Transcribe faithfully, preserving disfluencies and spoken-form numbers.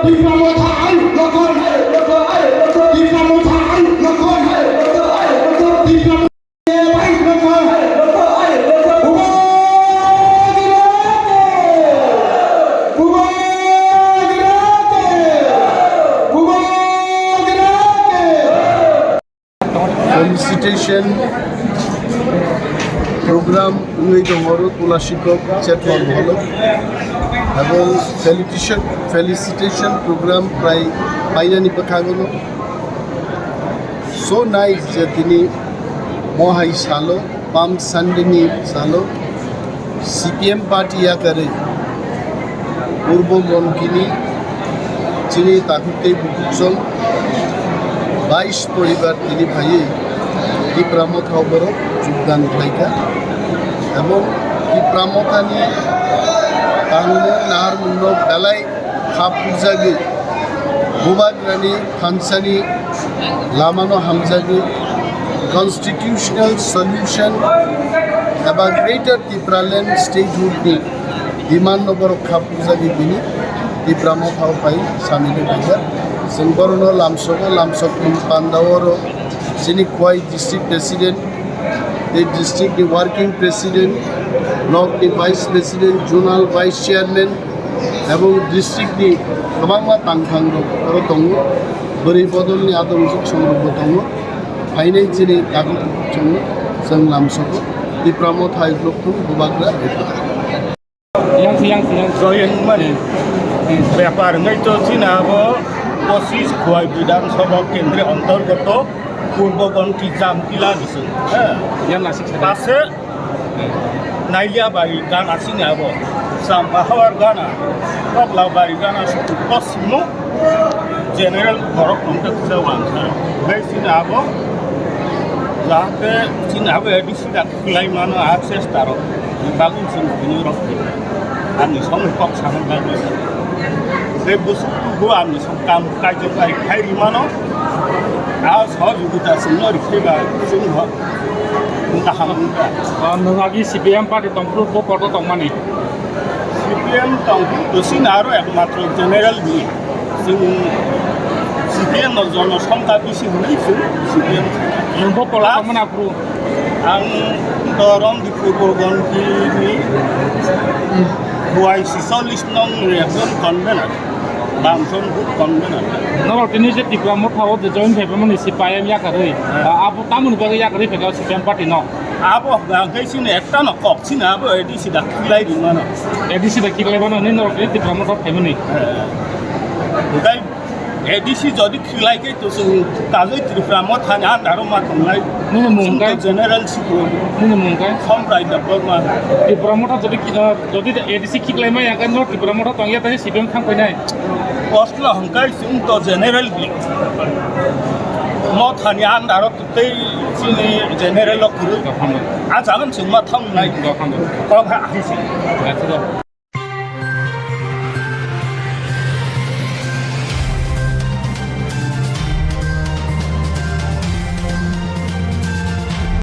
Felicitation program wngwi tongo oro Tulashikok Chetwal Hall o. Abo felicitation, felicitation program prai painani bwkhago no. So nice je tini mohai salo, Palm Sunday ni salo, C P M party yakarwi Purbo Gonkini chini takhuk tei bukhuk song bais poribar tini phaiwi Tipra Motha o borok jogdan khlaikha. Ebong Tipra Mothani tangmung naharmungno belai kha purjagwi Bubagrani thansani lamano hamjagwi constitutional solution eba Greater Tipraland statehood ni demand no borok kha purjagwi bini Tipra Motha o pai samino paijak. Chwng borokno lamsogo, lamsokni panda oro chini Khowai district president, tei district ni working president, block ni vice president, zonal vice chairman, ebong district ni kwbangma tangthang rok oro tongo, bwrwi bodol ni adong song rok bo tongo, phainai chini dagok chwng, chwng lamsogo, Tipra Motha hai block thung Bubagra hai block. Yang siyang siyang. Joyeng mani bepar ngai to chini abo pochis Khowai Bidhan Sabha kendri antargato Purbo Gonki Jamtila bising. Yang nasik sadar. Pase Nailiabari gana sini abo, Sampahawar gana, Koklabari gana, Kosmo, general borok tongte kusa wangsa. Bai sini abo, jahate sini abo A D C da khulai mano access taro. Bagin sini kini rok. Ani song kok sangan bagin. Bai busuk tu go ani song kam kaje bai khai rimano. A sahajogita sini ori kheba sini ho. Wngkha ham wngkha. Ah, nwng agi C P M party tongphuru bo kotor tongmani? C P M tongphuru to sini aro ekmatro general ni. Chwng C P M no jono songkha bisi hwnwi chwng C P M. Nwng bo kotor tongmani aphuru? Ang to Romdipur Borgon ni Y C chollish nong ni ekjon convener. Bamson booth convener. Norok tini je Tipra Motha o je join khaimani C P I M yakarwi. Ah. Abo tamoni bagwi yakarwi phaikha C P M party no? Abo hwnkhe chini ekta no kok chini abo A D C da khilai rimano. A D C da khilai mano ni norok tini Tipra Motha phaimani. Hwnkhe A D C jodi khilai khe to chwng kajoi Tripura Motha ni under o ma tongnai. Nini mung khe? General sikho. Nini mung khe? Somprai Debbarma. Tripura Motha jodi ki-, jodi A D C khiklai maya khe no Tripura Motha tongya tei C P M thang painai. Oslo hwnkhe chwng to general ni. Mothani under o tei chini general o kwrwi. Gakham. A jagan chwng ma thang nai. Gakham. Kok ha ahisi. Acha.